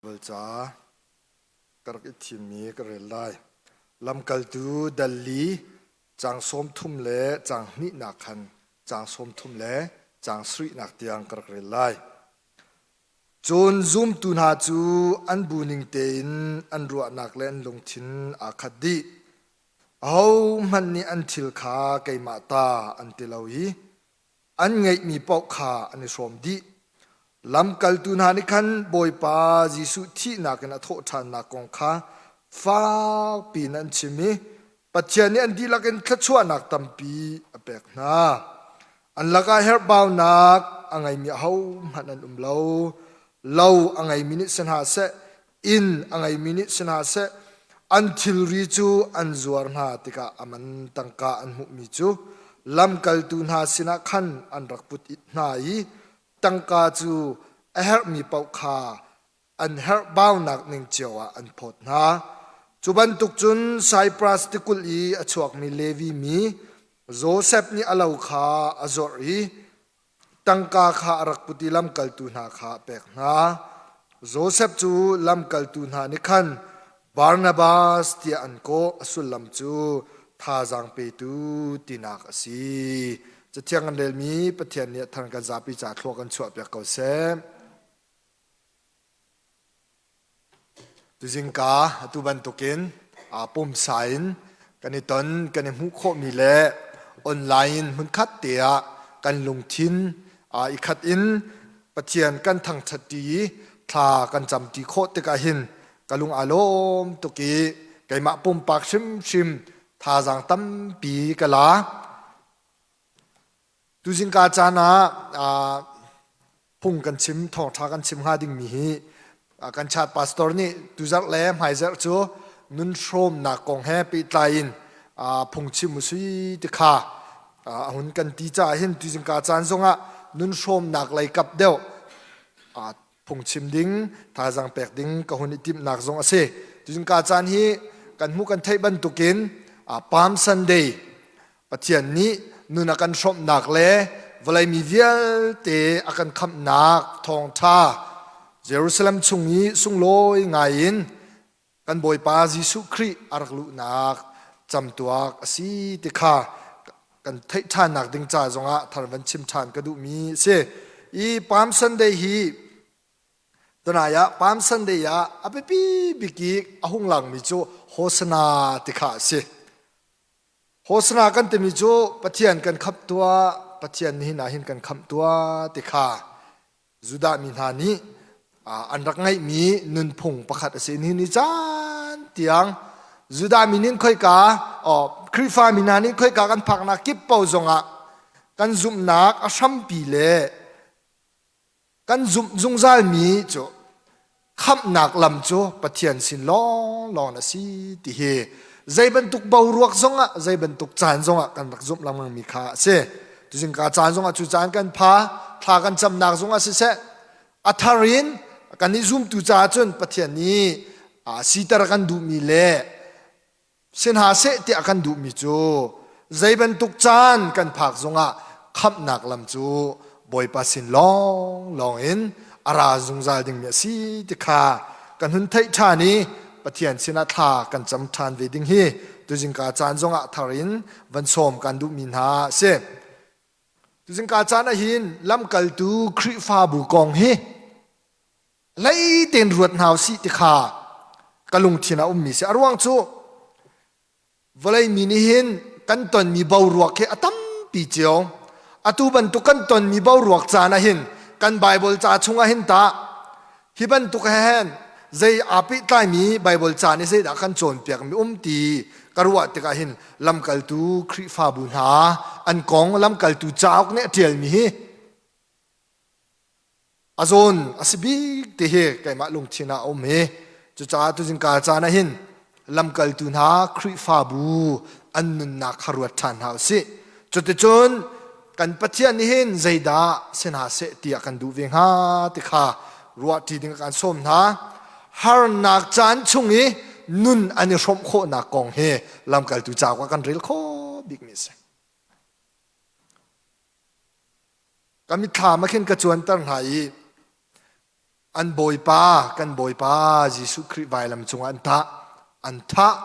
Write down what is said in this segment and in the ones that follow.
Ca ka rak i thimmi ka rel lai. Lamkaltu dal li caang 30 le caang hnihnak khan caang 30 le caang sarihnak tiang ka rak rel lai. Cun zumtu hna cu an bu ning tein an ruahnak le an lungthin aa khat dih. Ahohmanh nih an thil kha keimah ta an ti lo i an ngeihmi paoh kha an i hrawm dih. Lamkaltu hna nih khan Bawipa Jesuh thihnak in a thawh ṭhannak kong kha fakpi in an chim i Pathian nih an dihlak in thluachuahnak tampi a pek hna. An lakah herhbaunak a ngeimi ahohmanh an um lo. Lo a ngeimi nih si hna seh, inn a ngeimi nih si hna seh, an thilri cu an zuar hna tikah a man tangka an hmuhmi cu lamkaltu hna sinah khan an rak put hna i tangka cu a herhmi paoh kha an herhbaunak ning cio ah an phawt hna. Cu bantuk cun Saipras tikulh i a chuakmi Levi mi Josef nih a lo kha a zuarh i Tangka kha a rak put i lamkaltu hna kha a pek hna. Josef cu lamkaltu hna nih khan Barnabas tiah an kawh, a sullam cu thazaang petu tinak a si. Cathiang kan relmi Pathian nih a thar kan zapi ca thlua kan chuahpiak ko seh. Tuzingka atu bantukin pumsa in kan i ton, kan i hmuh khawhmi le online in hmunkhat te ah kan lungthin i khat in Pathian kan thangṭhatṭi i thla kan camṭi khawh tikah hin ka lung aa lawm tuk i keimah pumpak hrimhrim thazaang tampi ka la. Tuzingka caan ah phung kan chim, thawngṭha kan chim hnga dingmi hi kan chat pastor nih tuzarh le hmaizarh cu nun hrawmnak kong he pehtlai in phungchim u si ti kha a hun kan ti caah hin tuzingka caan zongah nun hrawmnak lei kap deuh phungchim ding, thazaang pek ding ka hun i timhnak zong a si. Tuzingka caan hi kan hmuh kan theih bantukin Palm Sunday Pathian nih nun a kan hrawmhnak le vawlei mi vialte a kan khamhnak thawngṭha Jerusalem chung i sunglawi ngai in kan Bawipa Jesuh Khrih a rak luhnak camtuak a si ti kha kan theih ṭhannak ding ca zongah thar van chim ṭhan ka duhmi a si. I Palm Sunday hi Tunai ah Palm Sunday ah a biapi bik i a hung langmi cu Hosanna ti kha a si. Hosana kan timi cu Pathian kan khamh tuah, Pathian nihin ah hin kan khamh tuah ti kha Judah mi hna nih an rak ngeihmi nunphung pakhat a si. Nihin ni caan tiang Judah mi nih khoika, Khrihfa mi hna nih khoika kan phaknak kip paoh zongah kan zumhnak a hrampi le Kan zumh zungzalmi cu khamhnak lam cu Pathian sin lawnglawng a si ti hi zei bantuk boruak zongah zei bantuk caan zongah kan rak zumh lengmangmi kha a si. Tuzingka caan zongah cu caan kan pha, thla kan camnak zongah siseh, a thar in kan i zumtu caah cun Pathian nih siter kan duhmi le Si hna seh tiah kan duhmi cu zei bantuk caan kan phak zongah khamhnak lam cu Bawipa sin lawnglawng in a ra zungzal dingmi a si ti kha kan hun theih ṭhan i Pathian sinah thla kan cam ṭhan ve ding hi tuzingka caan zongah thar in van sawm kan duhmi hna a si. Tuzingka caan ah hin lamkaltu Khrihfabu kong hi lei tein ruat hna usih ti kha ka lungthin ah ummi si. A ruang cu vawlei mi nih hin kan tonmi boruak hi a tampi cio. Atu bantuk kan tonmi boruak caan ah hin kan Bible ca chungah hin tah hi bantuk he hen zei aa pehtlaimi Bible ca nih zeidah kan cawnpiakmi um ti ka ruah tikah hin lamkaltu Khrihfabu hna an kong lamkaltu cauk nih a ṭialmi hi A zawn a si bik ti hi keimah lungthin ah a um i cucaah tuzingka caan ah hin lamkaltu hna Khrihfabu an nunnak kha ruat ṭhan hna u sih. Cuticun kan Pathian nih hin zeidah si hna seh tiah kan duh ve hnga ti kha ruahṭi ding kan sawm hna. Harnak caan chung i nun an i hrawmh khawhnak kong hi lamkaltu cauk ah kan rel khawh bikmi a si. Ka mitthlam ah khin ka cuanter hna i An Bawipa, kan Bawipa Jesuh Khrih vailam cungah an thah. An thah.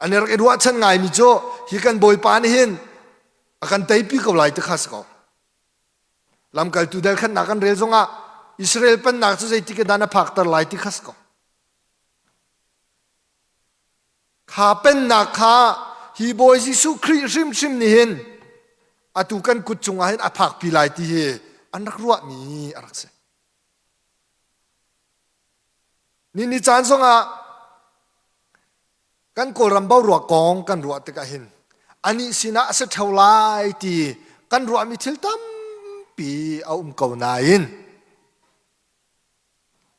An i rak i ruahchan ngaimi cu hi kan Bawipa nih hin a kan teipi ko lai ti kha si ko. Lamkaltu dal khatnak kan rel zongah Israel pennak cu zeitik in dah na phakter lai ti kha si ko. Kha pennak kha hi Bawi Jesuh Khrih hrimhrim nih hin atu kan kut cungah hin a phakpi lai ti hi an rak ruahmi a rak si. Ni ni caan zongah kan Kawlram boruak kong kan ruah tikah hin anih sinah a si ṭheo lai ti kan ruahmi thil tampi a um ko nain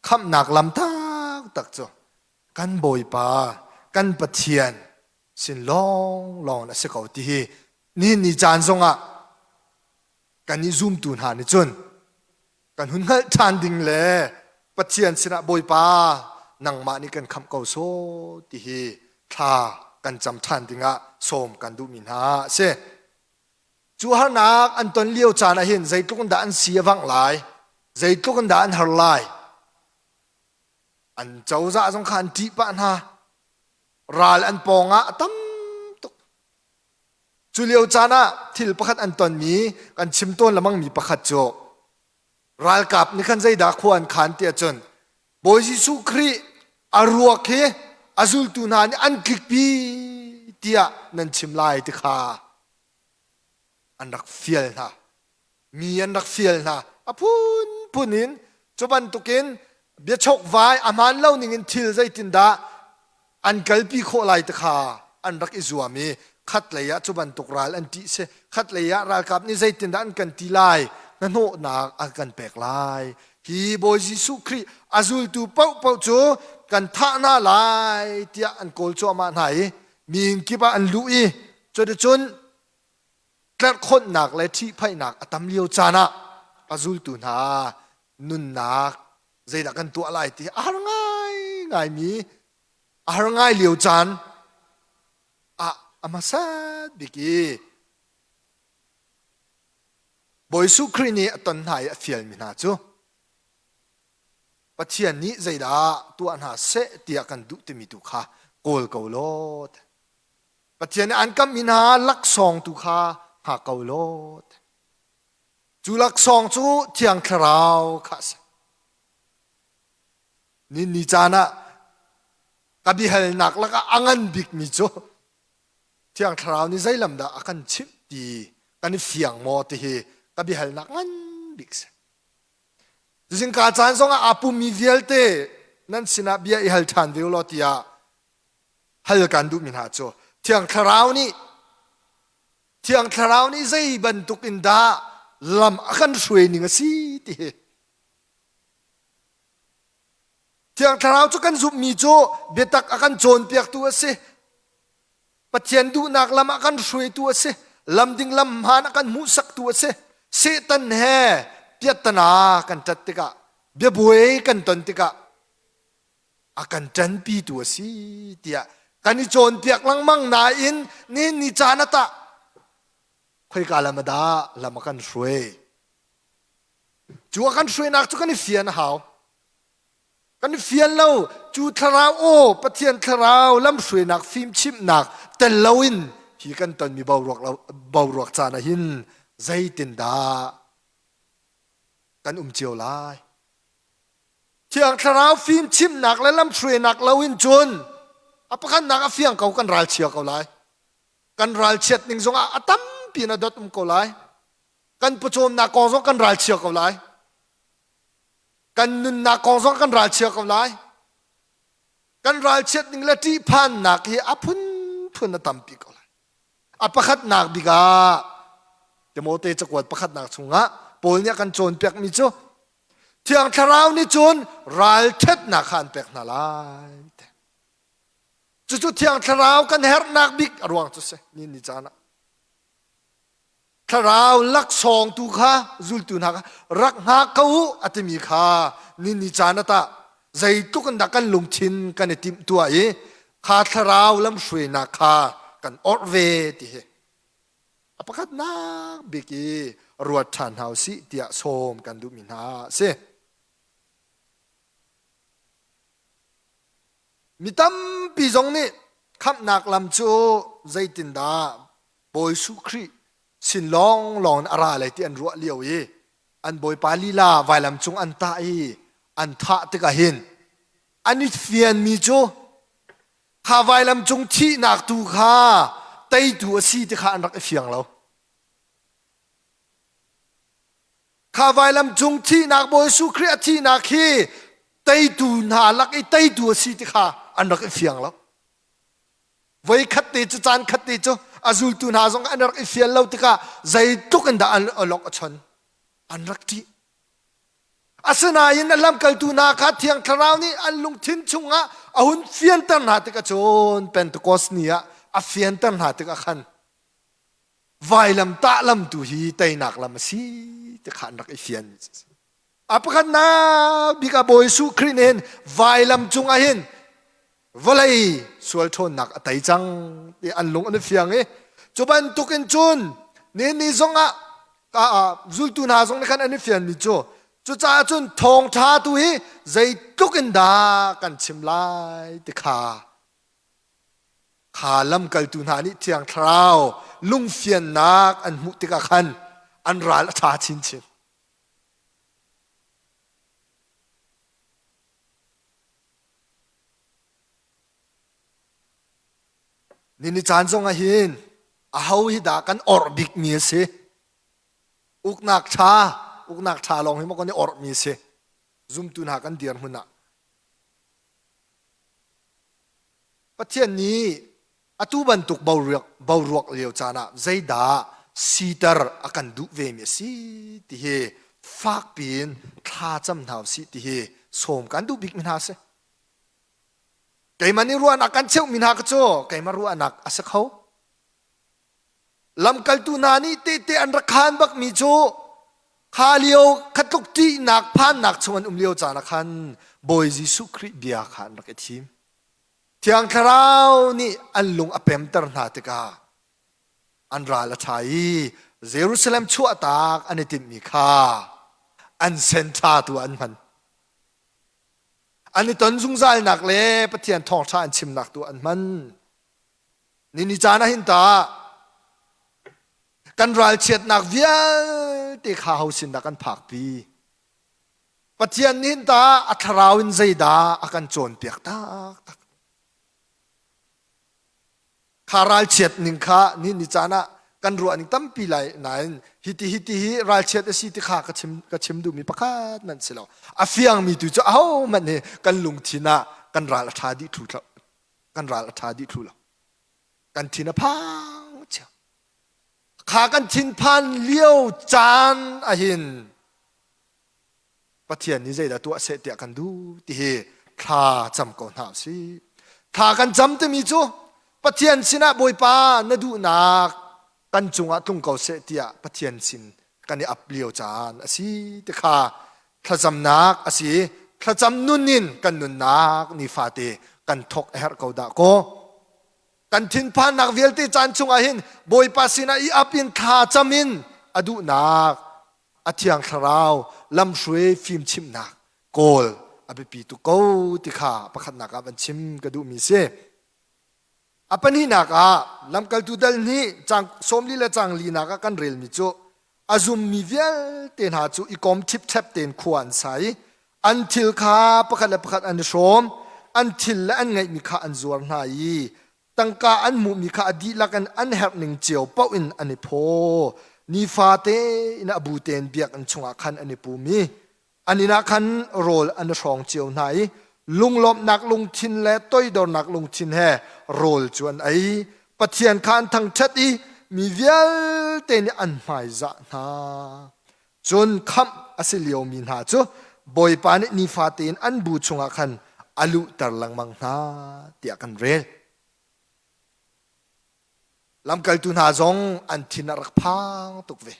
khamhnak lam taktak cu kan Bawipa kan Pathian sin lawnglawng a si ko ti hi nihin ni caan zongah kan i zumtu hna nih cun kan hun hngalh ṭhan ding le Pathian sinah Bawipa nangmah nih kan khamh ko sawh ti hi thla kan cam ṭhan dingah sawm kan duhmi hna a si. Cu harnak an ton lio caan ah hin zeitluk in dah an si a vangh lai, zeitluk in dah an har lai. An cozah zong kha an ṭih pah hna. Ral an pawng ah a tam tuk. Cu lio caan ah thil pakhat an tonmi kan chim tawn lengmangmi pakhat cu ralkap nih khan zeidah khua an khan ti ahcun Bawi Jesuh Khrih a ruak hi a zultu hna nih an tlikpi tiah nan chim lai ti kha an rak fial hna. Mi an rak fial hna. A phunphun in cu bantukin biachokvai a hmaan lo ningin thil zeitindah an kalpi khawh lai ti kha an rak i zuam i khatlei ah cu bantuk ral an ṭih si khatlei ah ralkap nih zeitindah an kan ti lai hnahnawhnak an kan pek lai hi Bawi Jesuh Khrih a zultu paohpaoh cu kan thah hna lai tiah an kawl cuahmah hna i mi kip ah an luh i cuticun tlerhkhonhnak le ṭhihphaihnak a tam lio caan ah a zultu hna nunnak zeidah kan tuah lai ti a har ngaingaimi a har ngai lio caan ah a hmasa bik i Bawi Jesuh Khrih nih a ton hna i a fialmi hna cu Pathian nih zeidah tuah hna seh tiah kan duh timi tu kha kawl ko law Pathian nih an kamhmi hna laksawng tu kha hngak ko law Cu laksawng cu Thiang Thlarau kha a si. Ni ni caan ah ka biahalnak lakah a ngan bikmi cu Thiang Thlarau nih zeilam dah a kan chimh ti kan i fiang maw ti hi ka biahalnak ngan bik si. Zingka caan zongah aa pummi vialte nan sinah bia i hal ṭhan ve u law tiah hal kan duhmi hna cu Thiang Thlarau nih Thiang Thlarau nih zei bantuk in dah lam a kan hruai ning a si ti hi. Thiang Thlarau cu kan zumhmi cu biatak a kan cawnpiaktu a si. Pathian duhnak lam a kan hruaitu a si. Lam ding lam hmaan a kan hmuhsaktu a si. Satan he piattana kan ṭat tikah, biabuai kan ton tikah a kan ṭanpitu a si tiah kan i cawnpiak lengmang nain nihin ni caan ah tah khoika lam ah dah lam a kan hruai cu a kan hruainak cu kan i fian a hau kan i fian lo cu thlarau aw Pathian thlarau lamhruainak fimchimhnak tel loin hi kan tonmi boruak boruak caan ah hin zeitindah kan um cio lai Thiang Thlarau fimchimhnak le lamhruainak loin cun a pakhatnak a fiang ko kan ralchia ko lai. Kan ralchiat ning zongah a tampi in a dot um ko lai. Kan pawcawmnak kong zong kan ralchia ko lai. Kan nunnak kong zong kan ralchia ko lai. Kan ralchiat ning le ṭihphannak hi a phunphun a tampi ko lai. A pakhatnak bik ah Timote cakuat pakhatnak chungah Paul nih a kan cawnpiakmi cu Thiang Thlarau nih cun ralṭhatnak kha an pek hna lai. Cucu Thiang Thlarau kan herhnak bik a ruang cu si ni ni caan ah. Thlarau laksawng tu kha zultu hna kha rak hngak ko u a timi kha ni ni caan ah tah zeitluk in dah kan lungthin kan i timh tuah i kha thlarau lamhruainak kha kan orh ve ti hi a pakhatnak bik i ruat ṭhan hna usih tiah sawm kan duhmi hna a si. Mi tampi zong nih khamhnak lam cu zeitindah Bawi Jesuh Khrih sin lawnglawng in a ra lai ti an ruah lio i an Bawipa lila vailam cung an tah i an thah tikah hin an i fianmi cu kha vailam cung thihnak tu kha teitu a si ti kha an rak i fiang lo. Kha vailam cung thihnak Bawi Jesuh Khrih a thihnak hi teitu hna lak i teitu a si ti kha an rak i fiang lo. Voi khat te cu caan khat te cu a zultu hna zong an rak i fial lo tikah zeitluk in dah an awlok a chon an rak ṭih. Asinain a lamkaltu hna kha Thiang Thlarau nih an lungthin chungah a hun fianter hna tikah cun Pentecost ni ah a fianter hna tikah khan vailamtah lam tu hi teinak lam a si ti kha an rak i fian. A pakhatnak bik ah Bawi Jesuh Khrih nih hin vailam cungah hin vawlei sual ṭhawnnak a tei cang ti an lung an i fiang i cu bantukin cun nihin ni zongah zultu hna zong nih khan an i fianmi cu cucaah cun thawngṭha tu hi zeitluk in dah kan chim lai ti kha Kha lamkaltu hna nih Thiang Thlarau lungfiannak an hmuh tikah khan an ral a ṭha chinchin. Nini caan zongah hin aho hi dah kan orh bikmi a si? Uknak ṭha, uknak ṭha lawng hi maw kan i orhmi a si? Zumtu hna kan dirhmun ah. Pathian nih atu bantuk boruak, boruak lio caan ah zeidah siter a kan duh vemi a si ti hi fakpi in thla cam hna usih ti hi sawm kan duh bikmi hna a si. Keimah nih ruahnak kan cheuhmi hna cu keimah ruahnak a si kho. Lamkaltu hna nih tehte an rak khaan bakmi cu kha lio khatluk ṭihnak phannak chung an um lio caan ah khan Bawi Jesuh Khrih bia kha an rak i thim. Thiang Thlarau nih an lung a pemter hna tikah an ral a ṭha i Jerusalem chuahtak an i timhmi kha an sen ṭha tu ah an hman. An i ton zungzalnak le Pathian thawngṭha an chimnak tu an hman. Nini caan ah hin ta kan ralchiatnak vialte kha ho sin dah kan phakpi? Pathian nih hin ta a thlarau in zeidah a kan cawnpiak taktak? Kha ralchiat ning kha ni ni caan ah kan ruah ning tampi lai nain hiti hiti hi ralchiat a si ti kha ka chim ka chim duhmi pakhat nan si lo. A fiangmi tu cu ahohmanh hi kan lungthin ah kan ral a ṭha dih thlu kan ral a ṭha dih thlu lo kan thin a phang cio kha kan thinphan lio caan ahin Pathian nih zeidah tuah seh tiah kan duh ti hi thla cam ko hna usih thla kan cam timi cu Pathian sinah Bawipa na duhnak kan cungah tlung ko seh tiah Pathian sin kan i ap lio caan a si ti kha thlacamnak a si thlacam nun in kan nunnak nifate kan thawk a herh ko dah kaw kan thinphannak vialte caan chungah hin Bawipa sinah i ap in thla cam in a duhnak a thiang thlarau lamhruai fimchimhnak kawl a biapi tuk ko ti kha pakhatnak ah van chim ka duhmi si. A pahnihnak ah lamkaltu dal nih cang 40 le cang linak ah kan relmi cu a zummi vialte hna cu i kom ṭhipṭhep tein khua an sa i an thil kha pakhat le pakhat an i hrawm an thil le an ngeihmi kha an zuar hna i tangka an hmuhmi kha a dihlak in an herh ning cio paoh in an i phaw nifate in a bu tein biakinn chungah khan an i pum i An inn ah khan rawl an i hrawng cio hna i lunglawmhnak lungthin le toidornak lungthin he rawl cu an ei. Pathian kha an thangṭhat i mi vialte nih an hmaizah hna. Cun khamh a si liomi hna cu Bawipa nih nifate in an bu chungah khan a luhter lengmang hna tiah kan rel. Lamkaltu hna zong an thin a rak phang tuk ve.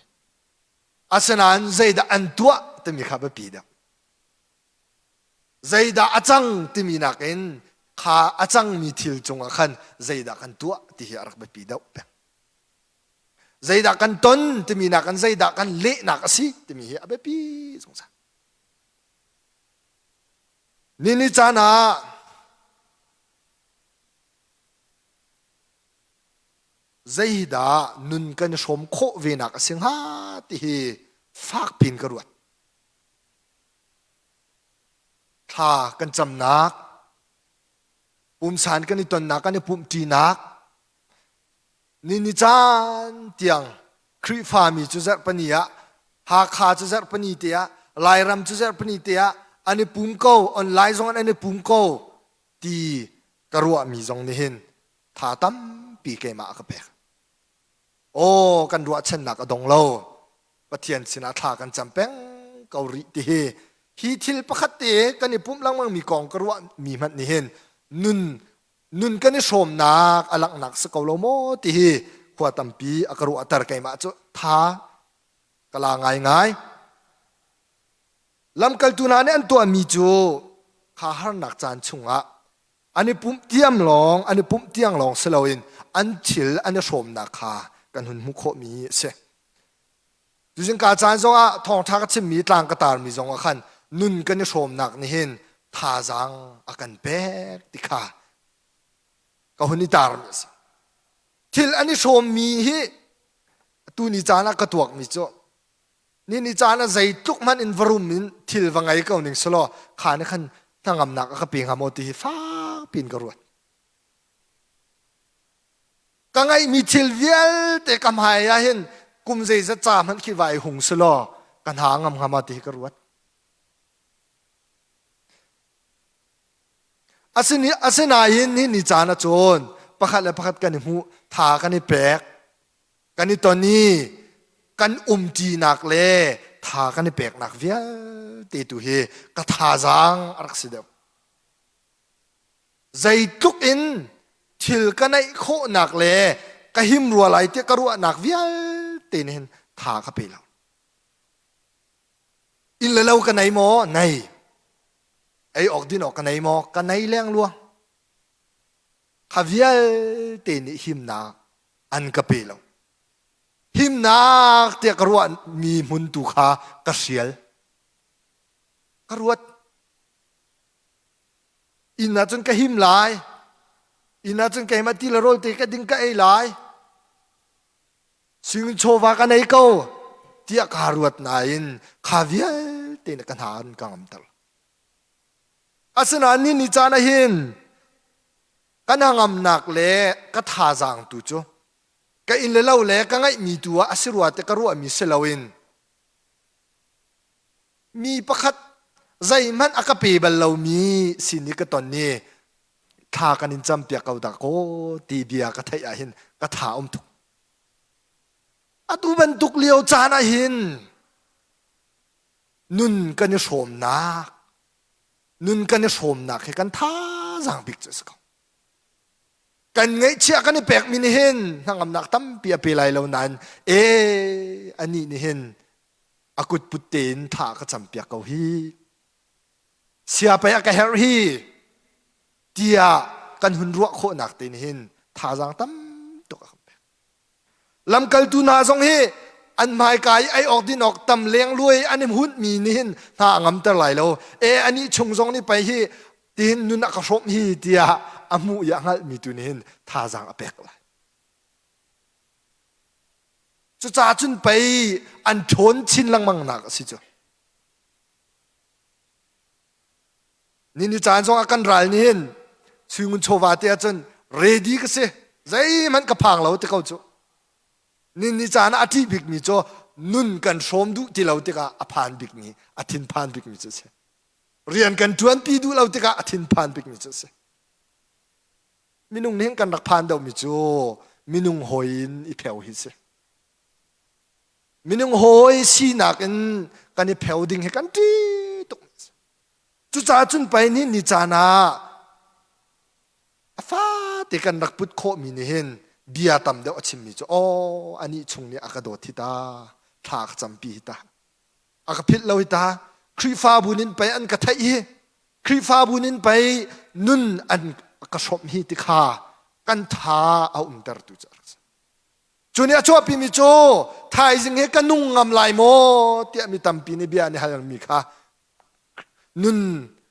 Asinain zeidah an tuah timi kha biapi deuh. Zeidah a cang timi nakin kha a cangmi thil cungah khan zeidah kan tuah ti hi a rak biapi deuh peng. Zeidah kan ton timi nakin zeidah kan lehnak a si timi hi a biapi zungzal. Ni ni caan ah. Zeidah nun kan i hrawm khawh ve nak a si hnga ti hi fak pin ka ruat. Thla kan camnak, pumsan kan i tonnak, kan i pumhṭinak, ni ni caan tiang Khrihfami cu zarhpani ah Hakha cu zarhpani te ah Lairam cu zarhpani te ah an i pum ko, online zong an i pum ko ti ka ruahmi zong nih hin tha tampi keimah a ka pek. Aw kan ruahchannak a dong lo. Pathian sinah thla kan cam peng ko rih ti hi hi thil pakhat te kan i pumh lengmang mi kong ka ruah mi hmanh nih hin nun nun kan i hrawmnak a langhnak si ko lo maw ti hi khua tampi a ka ruahter keimah cu tha ka la ngaingai. Lamkaltu hna nih an tuahmi cu kha harnak caan chungah an i pumh tiam lawng an i pumh tiang lawng si loin an thil an i hrawmnak kha kan hun hmuh khawhmi a si. Tuzing ka caan zongah thawngṭha ka chimmi tlang ka tarmi zongah khan nun kan i hrawmnak nih hin thazaang a kan pek ti kha ka hun i tarmi a si. Thil an i hrawmmi hi tuni caan ah ka tuakmi cu Ni ni caan ah zeitluk hmanh in va rum in thil va ngei ko ning selaw kha nih khan hnangamnak a ka pe hnga maw ti hi fak piin ka ruat. Ka ngeihmi thil vialte ka hmai ah hin kum zeizat ca hmanh khi vai hung selaw ka hna ngam hnga maw ti hi ka ruat. Asinain hi ni caan ah cun pakhat le pakhat kan i hmuh, tha kan i pek, kan i ton i kan umṭinak le tha kan i peknak vialte tu hi ka thazaang a rak si deuh. Zeitluk in thil ka neih khawhnak le ka him rua lai tiah ka ruahnak vialte nih hin tha ka pe lo. Inn le lo ka nei maw? Nei. Ei awk din awk ka nei maw? Ka nei leng luang. Kha vialte nih himnak an ka pe lo. Himnak tiah ka ruahmi hmun tu kha ka hrial. Ka ruat. Inn ah cun ka him lai. Inn ah cun keimah ti le rawl te ka ding ka ei lai. Singin chawva ka nei ko tiah kaa ruat nain kha vialte na ka hna an ka ngamter. Asinain ni ni caan ah hin ka hnangamnak le ka thazaang tu cu ka inn le lo le ka ngeihmi tu ah a si rua te ka ruahmi si loin mi pakhat zeihmanh a ka pe bal lomi sin i ka ton i thla kan in campiak ko dah kaw ti bia ka theih ah hin ka tha um tuk. Atu bantuk lio caan ah hin nun kan i hrawmnak nun kan i hrawmnak hi kan thazaang bik cu a si ko. Kan ngaihchiah kan i pekmi nih hin hnangamnak tampi a pe lai lo nain e anih nih hin a kut put tein tha ka campiak ko hi sia pei a ka herh hi tiah kan hun ruah khawhnak te nih hin thazaang tam tuk a kan pek. Lamkaltu hna zong hi an hmaika i ei awk din awk tam lengluai an i hunhmi nih hin hna a ngamter lai lo. E anih chung zong nih pei hi tihin nun a ka hrawmh hi tiah a hmuh i a hngalhmi tu nih hin thazaang a pek lai. Cucaah cun pei an ṭhawn chin lengmang nak a si cu. Nini caan zong ah kan ral nih hin suingun chawva te ahcun ready ka si zeihmanh ka phang lo ti ko cu. Nini caan ah a ṭih bikmi cu nun kan hrawm duh ti lo tikah a phan bikmi a thinphan bikmi cu a si. Rian kan ṭuanpi duh lo tikah a thinphan bikmi cu a si. Minung nih hin kan rak phan deuhmi cu minung hawi in i pheu hi si. Minung hawi sinak in kan i pheu ding hi kan ṭih tuk. Cucaah cun pei nih ni caan ah a fate kan rak put khawhmi nih hin bia tam deuh a chimmi cu aw anih chung nih a ka dawt hi ta thla ka campi hi ta a ka philh lo hi ta Khrihfabu nin pei an ka theih hi Khrihfabu nin pei nun an ka hrawmh hi ti kha kan tha a umtertu cu a rak si. Cu nih a chuahpimi cu thaizing hi ka nung ngam lai maw tiah mi tampi nih bia an i halmi kha nun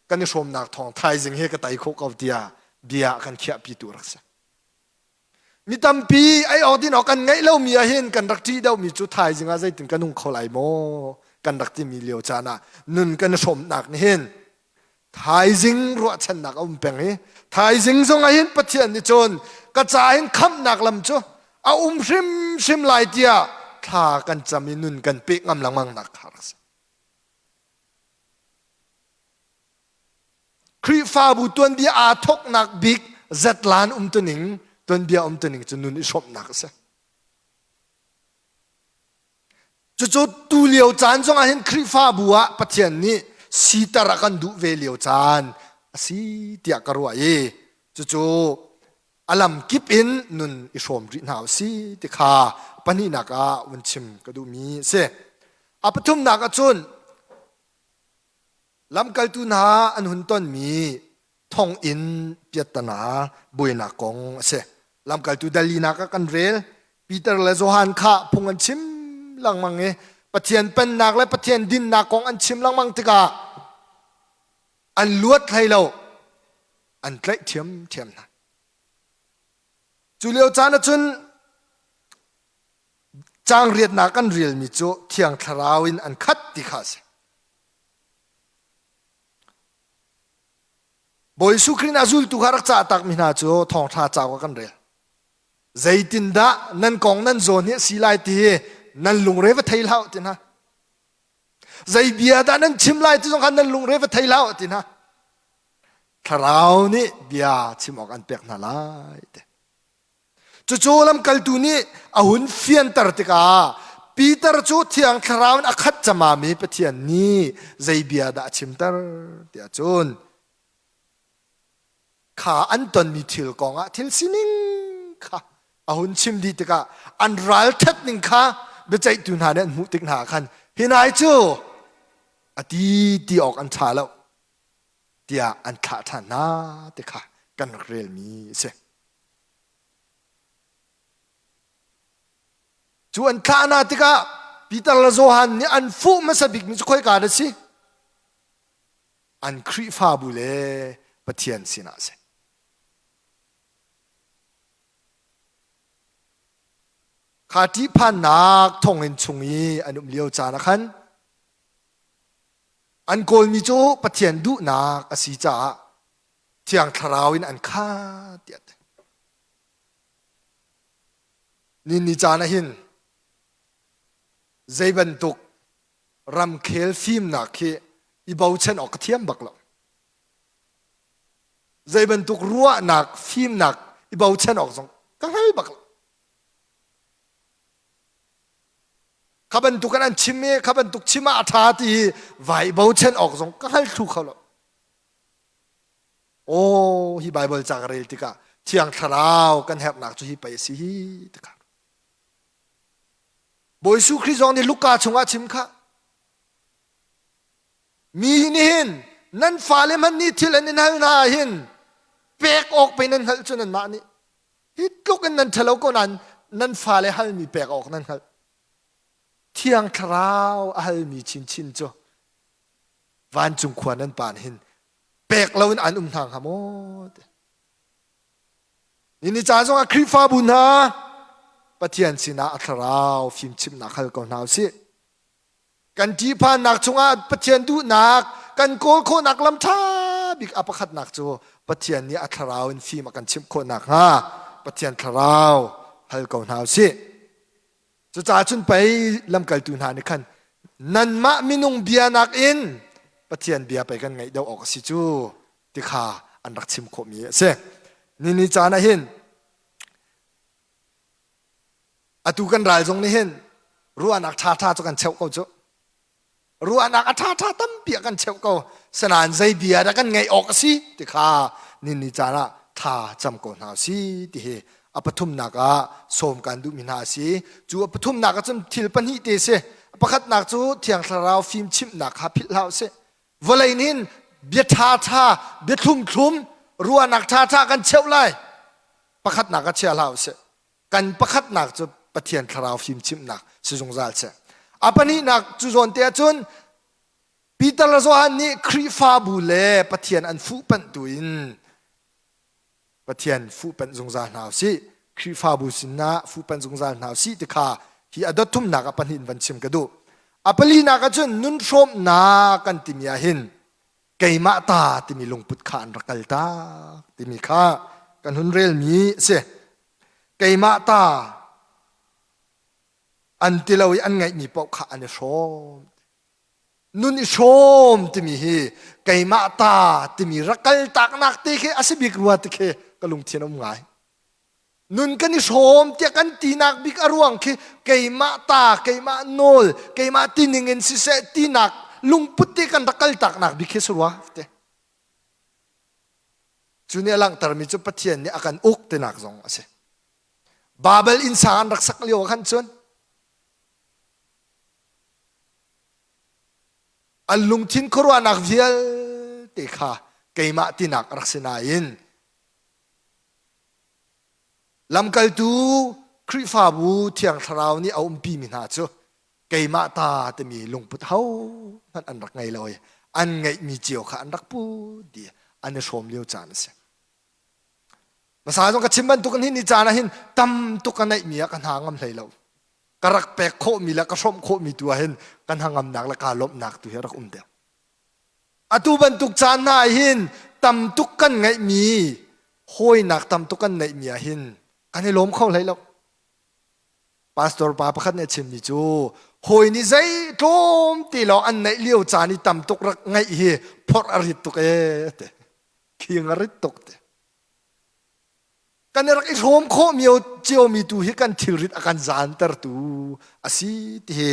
kan i hrawmnak thawng thaizing hi ka tai khawh ko tiah bia a kan khiahpitu a rak si. Mi tampi ei awk din awk kan ngeih lomi ah hin kan rak ṭih deuhmi cu thaizing ah zeitin kan nung kho lai maw kan rak timi lio caan ah nun kan i hrawmnak nih hin thaizing ruahchannak a um peng i thaizing zong ah hin Pathian nih cun ka ca hin khamhnak lam cu a um hrimhrim lai tiah thla kan cam i nun kan peh ngam lengmang nak kha rak si. Khrihfabu tuanbia aa thawknak bik zatlan umtuning tuanbia umtuning cu nun i hrawmhnak a si. Cucu tu lio caan zong ah hin Khrihfabu ah Pathian nih siter a kan duh ve lio caan a si tiah ka ruah i cucu a lam kip in nun i hrawm rih hna u si ti kha pahnihnak ah vun chim ka duhmi a si. A pathumnak ah cun Lamkaltu hna an hun tonmi thonginn piattana buainak kong a si. Lamkaltu dalinak ah kan rel. Peter le Johan kha phung an chim lengmang i Pathian pennak le Pathian dinnak kong an chim lengmang tikah an luat hlei lo. An tlaih ṭhiamṭhiam hna. Cu lio caan ahcun caang riatnak kan relmi cu Thiang Thlarau in an khat ti kha a si. Bawi Jesuh Khrih nih a zultu kha rak cah takmi hna cu thawngṭha cauk ah kan rel. Zeitindah nan kong nan zawn hi a si lai ti hi nan lungre va thei hlah ti hna. Zei bia dah nan chim lai ti zong kha nan lungre va thei hlah ti hna. Thlarau nih bia chim awk an pek hna lai ti. Cucu lamkaltu nih a hun fianter tikah Peter cu Thiang Thlarau in a khat camami Pathian nih zei bia dah a chimter tiah cun kha an tonmi thil kongah thil sining kha a hun chim dih tikah an ralṭhat ning kha biaceihtu hna nih an hmuh tik hna ah khan hi nai cu a ti ti awk an ṭha lo tiah an thlah ṭhan hna ti kha kan rak relmi a si. Cu an thlah hna tikah Peter le Johan nih an fuh hmasa bikmi cu khoika dah a si? An Khrihfabu le Pathian sinah a si. Kha ṭihphannak thonginn chung i an um lio caan ah khan an kawlmi cu Pathian duhnak a si caah Thiang Thlarau in an khat tiah ti. Ni ni caan ah hin zei bantuk ramkhel fimnak hi i bochan awk ka thiam bak lo. Zei bantuk ruahnak fimnak i bochan awk zong ka hngal bak lo. Kha bantuk an chim i kha bantuk chim ah a ṭha ti hi vai bochan awk zong ka hngal thlu kho lo. Aw hi Baibal ca ka rel tikah Thiang Thlarau kan herhnak cu hi pei a si hi tikah. Bawi Jesuh Khrih zong nih Luka chungah chim kha. Mi nih hin nan fale hmanh nih thil an in hal hna ah hin pek awk pei nan hngalh cu nanmah nih. Hi tluk in nan ṭhalo ko nain nan fale halmi pek awk nan hngalh. Thiang Thlarau a halmi chinchin cu vancung khua nan pa nih hin pek loin an um hna hnga maw ti. Ni ca zongah Khrihfabu hna Pathian sinah a thlarau fimchimhnak hal ko hna usih. Kan ṭihphannak chungah Pathian duhnak kan kawl khawhnak lam ṭha bik a pakhatnak cu Pathian nih a thlarau in fim a kan chimh khawhnak hnga Pathian thlarau hal ko hna usih. Cucaah cun pei lamkaltu hna nih khan nanmah minung bia nakin Pathian bia pei kan ngaih deuh awk a si cu ti kha an rak chim khawhmi a si. Ni ni caan ah hin atu kan ral zong nih hin ruahnak ṭhaṭha cu kan cheuh ko cu. Ruahnak a ṭhaṭha tampi a kan cheuh ko. Sanain zei bia dah kan ngaih awk a si ti kha ni caan ah thla cam ko hna si ti hi a pathumnak ah sawm kan duhmi hna a si. Cu a pathumnak ah cun thil pahnih te si. A pakhatnak cu Thiang Thlarau fimchimhnak kha philh hlah usih. Vawlei nih bia ṭhaṭha, bia thlumthlum, ruahnak ṭhaṭha kan cheuh lai. Pakhatnak ah chia hlah usih. Kan pakhatnak cu Pathian thlarau fimchimhnak si zungzal si. A pahnihnak cu zawn te ahcun Peter le Johan nih Khrihfabu le Pathian an fuhpanh tu in Pathian fuhpanh zungzal hna usih. Khrihfabu sinah fuhpanh zungzal hna usih ti kha hi a dot thumnak ah pahnih in van chim ka duh. A palinak ah cun nun hrawmnak kan timi ah hin keimah ta timi lungput kha an rak kal tak timi kha kan hun relmi a si. Keimah ta an ti lo i an ngeihmi paoh kha an i hrawm. Nun i hrawm timi hi keimah ta timi rak kal taknak te khi a si bik rua ti khi ka lungthin a um ngai. Nun kan i hrawm tiah kan tinak bik a ruang khi keimah ta, keimah nawl, keimah tining in siseh tinak lungput te kan rak kal taknak bik khi si rua te. Cu nih a langhtermi cu Pathian nih a kan uk tinak zong a si. Babel innsang an rak sak lio ah khan cun an lungthin khuaruahnak vialte kha keimah tinak a rak si nain Lamkaltu Khrihfabu Thiang Thlarau nih a umpimi hna cu keimah ta timi lungput hohmanh an rak ngei lo i an ngeihmi cio kha an rak put dih an i hrawm lio caan a si. Hmasa zong ka chim bantukin hi ni caan ah hin tam tuk ka neihmi ah ka hna ngam hlei lo. Ka rak pek khawhmi le ka hrawmh khawhmi tu ah hin ka hnangamnak le kaa lawmhnak tu hi a rak um deuh. Atu bantuk caan hna ah hin tam tuk kan ngeihmi hawinak tam tuk kan neihmi ah hin kan i lawm kho hlei lo. Pastor pa pakhat nih a chimmi cu hawi nih zei tlawm te lawng an neih lio caan i tam tuk rak ngeih hi phorh a rit tuk ee te. Khing a rit tuk te. Kan i rak i hrawm khawh mi ciomi tu hi kan thilrit a kan zaantertu a si ti hi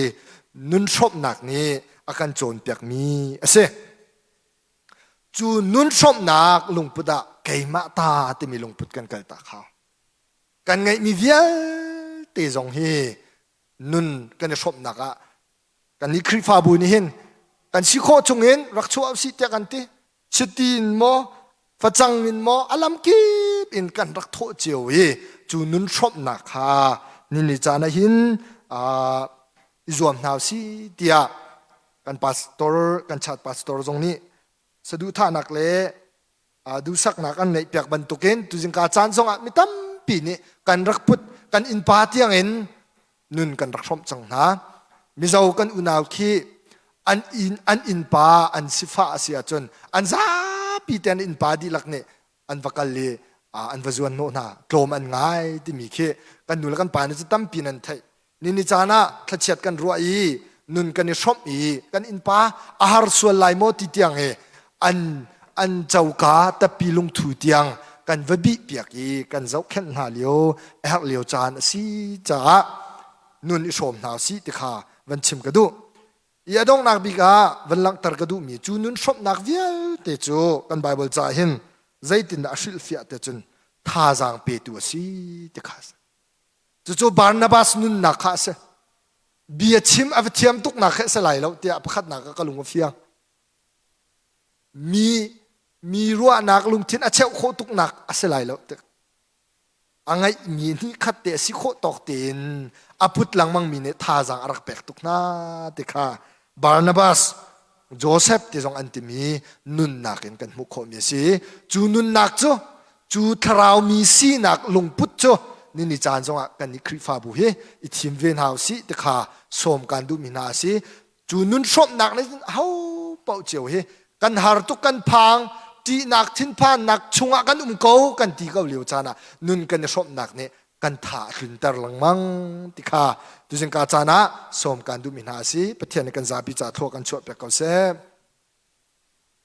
nun hrawmhnak nih a kan cawnpiakmi a si. Cu nun hrawmhnak lungput ah keimah ta timi lungput kan kaltak hau. Kan ngeihmi vialte zong hi nun kan i hrawmhnak ah kan nih Khrihfabu nih hin kan si khawh chungin rak chuah usih tiah kan ti. Chiti in maw facang in maw a lamkip in kan rak thawh cio i cu nun hrawmhnak kha nini caan ah hin i zuam hna usih tiah kan pastor kan chat pastor zong nih saduhthahnak le duhsaknak an ngeihpiak bantukin tuzingka caan zongah mi tampi nih kan rak put kan innpa tiangin nun kan rak hrawmh cang hna. Mizo kan unau khi an inn an innpa an sifah a si ahcun an zapi te an innpa dihlak nih an va kal i an va zuan hnawh hna tlawm an ngai timi khi kan nu le kan pa nih cu tampi nan theih ni ni caan ah thlachiat kan ruah i nun kan i hrawmh i kan innpa a har sual lai maw ti tiang i an an coka tappi lungthu tiang kan va bih piak i kan zohkhenh hna lio a herh lio caan a si caah nun i hrawm hna usih ti kha van chim ka duh. I a donghnak bik ah van langhter ka duhmi cu nun hrawmhnak vialte cu kan Baibal ca hin zeitindah a hrilhfiah te cun thazaang petu a si ti kha a si. Cucu Barnabas nunnak kha a si. Bia chim a va thiam tuknak kha a si lai lo tiah pakhatnak ah ka lung a fiang. Mi mi ruahnak lungthin a cheuh khawh tuknak a si lai lo ti a ngeihmi hnihkhat te a si khawh tawk tein a put lengmangmi nih thazaang a rak pek tuk hna ti kha Barnabas Joseph ti zong an timi nunnak in kan hmuh khawhmi a si. Cu nunnak cu cu thlarau mi sinak lungput cu nini caan zongah kan nih Khrihfabu hi i thim ve hna usih ti kha sawm kan duhmi hna a si. Cu nun hrawmhnak nih ho paoh cio hi kan har tuk kan phang ṭihnak thinphannak chungah kan um ko kan ti ko lio caan ah nun kan i hrawmhnak nih kan tha a tlunter lengmang ti kha tuzingka caan ah sawm kan duhmi hna a si. Pathian nih kan zapi ca thlua kan chuah piak ko seh.